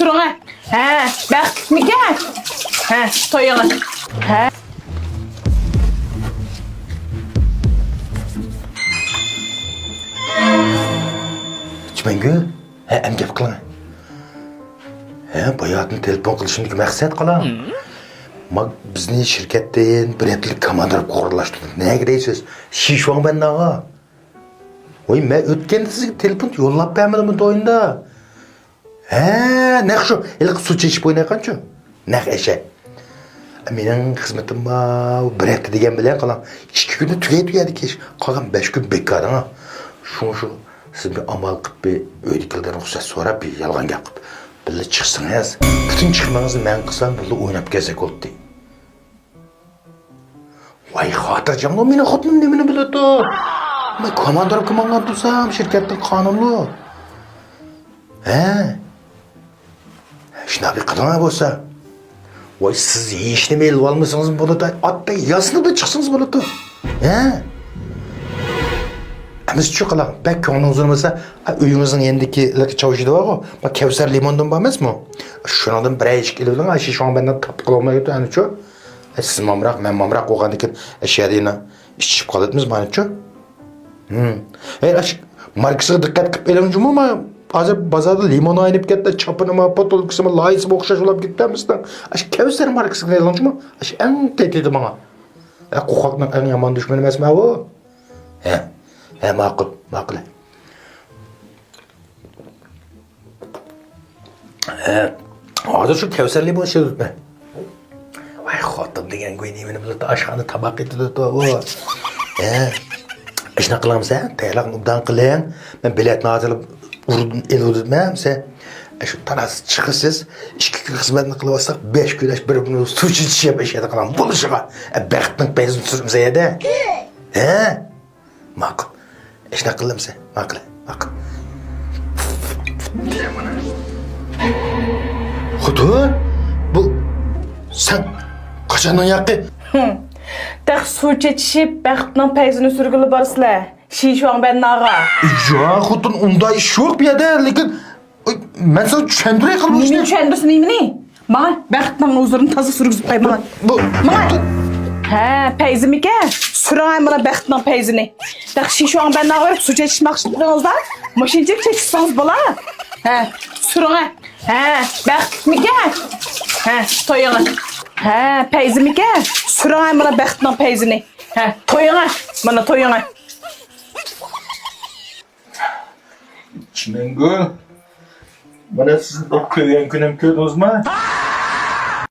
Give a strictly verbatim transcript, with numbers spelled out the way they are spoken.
تۇرۇڭە. ھە، بەختلىكمىكەن؟ ھە، تويۇڭە. ھە. چىمەنگۈل، ھە، ئەمدى گەپ قىلىڭ. ھە، باياتىن تېلېفون قىلىشىمدىكى مەقسەت قالا. ما بىزنى شىركەتتىن بىر ھەپتىلىك كاماندىروپكىغا ئورۇنلاشتۇردى. نەگە دەيسىز؟ شىشۇاڭبەنناغا. ۋاي، مەن ئۆتكەندە سىزگە تېلېفون يوللاپ بەرمىدىممۇ تويۇندا؟ ھە، نەق شۇ، ھېلىقى سۇ چېچىپ ئوينايدىغانچۇ؟ نەق ئەشە. مېنىڭ خىزمىتىم بار، بىر ھەپتە دېگەن بىلەن قالاڭ. ئىككى كۈندە تۈگەي تۈگەيدىكى ئىش. قالغان بەش كۈن بىكار، ھە. شۇڭا شۇ، سىز بىر ئامال قىلىپ، بىر ئۆيدىكىلەردىن رۇخسەت سوراپ، بىر يالغان گەپ قىلىپ، بىللە چىقسىڭىز، پۈتۈن چىقىمىڭىزنى مەن قىلسام، بىللە ئويناپ كەلسەك بولدى. ۋاي، خاتىرجەملۇق، مېنىڭ خوتۇنۇم نېمىنى بىلىدۇ؟ مەن كوماندىروپكا ماڭغان تۇرسام، شىركەتنىڭ قانۇنلۇق. ھە؟ شۇنداق بىر قىلىڭا بولسا. ۋاي، سىز ھېچنېمە ئېلىۋالمىسىڭىزمۇ بولىدۇ. ئاتتەك ياسىنىدۇ، چىقسىڭىز بولىدۇ. ھە؟ ئەمىسە شۇ قىلىڭ. بەك كۆڭلىڭىز ئۇنىمىسا، ئا، ئۆيىڭىزنىڭ يېنىدىكى چاۋشىدا بارغۇ، ما كەۋسەر لىموندىن بار ئەمەسمۇ؟ شۇنىڭدىن بىرەر ئىشىك ئېلىۋېلىڭ، ئاشۇ شۇڭا مەندىن تاپقىلى بولمايدۇ، ئەنە شۇ. ئە، سىز مامراق، مەن مامراق بولغاندىكىن، ئەشەدە يەنە ئىچىشىپ قالاتمىز، مانىچۇ. ھىم. ئەي، ئاش، ماركىسىغا دىققەت قىلىپ ئېلىڭچۇ، ما ھازىر بازاردا لىمون ئاينىپ كەتتى، چاپىنىمۇ، پوتولكىسىمۇ، لايىسىمۇ ئوخشاش بولاپ كېتىپتۇ ھەممىسىنىڭ. ئاش، كەۋسەر ماركىسىغا ئېلىڭچۇ، ما ئاش، ئەڭ تېتىدۇ ماڭا. ئە، قورقاقنىڭ ئەڭ يامان دۈشمىنى ئەمەسمۇ ئۇ؟ ھە، ھە، ماقۇل، ماقۇل. ھە، ھازىر شۇ كەۋسەرلىك بولۇشى مۇمكىن. ۋاي، خوتۇن دېگەن گۇي نېمىنى بىلىدۇ، ئاشخانا تاماق ئېتىدۇ ئۇ. ھە، ئىشنى قىلىڭمىسە، تەييارلىقنى ئوبدان قىلىڭ. مەن بېلەتنى ھازىرلاپ ئۇردۇن ئېلىۋېتىمەن، مەمسە. شۇ تاناسى چىقىسىز، ئىككى كۈن خىزمەتنى قىلىۋالساق، بەش كۈن بىر بىرىنى سۇ چىچىشىپ ئىشەردە قىلىڭ. بولۇشىغا، بەختنىڭ پەيزىنى سۈرمىسە يەدە. ھە؟ ماقۇل. ئىشنى قىلىمسەن؟ ماقۇل، ماقۇل. خوتۇن، بۇ سەن قاچاننىڭ ياقى؟ ھىم. تېخى سۇ چېچىشىپ، بەختنىڭ پەيزىنى سۈرگىلى بارسىلەر. شىشۇاڭبەنناغا. يا خوتۇن، ئۇنداق ئىش يوق بۇ يەردە، لېكىن، ئۆي، مەن ساڭا چۈشەندۈرەي قىلمىشنى. نېمىنى چۈشەندۈرسە نېمىنى؟ ماڭا بەختنىڭ ھۇزۇرىنى تازا سۈرگۈزۈپ قوي، ماڭا. بۇ، ماڭا. ھە، پەيزىمىكەن؟ سۈرۈڭە مانا بەختنىڭ پەيزىنى. تېخى شىشۇاڭبەنناغا بېرىپ سۇ چېچىشماقچى تۇردىڭىزدا، مۇشۇنچىلىك چېچىشسىڭىز بولا. ھە، سۈرۈڭە. ھە، بەختمىكەن؟ ھە، تويۇڭە. ھە، پەيزىمىكەن؟ سۈرۈڭە مانا بەختنىڭ پەيزىنى. ھە، تويۇڭە. مانا تويۇڭە. چىمەنگۈل، مانا سىزنى بىر كۆرگەن كۈنۈم كۆردىڭىزمۇ؟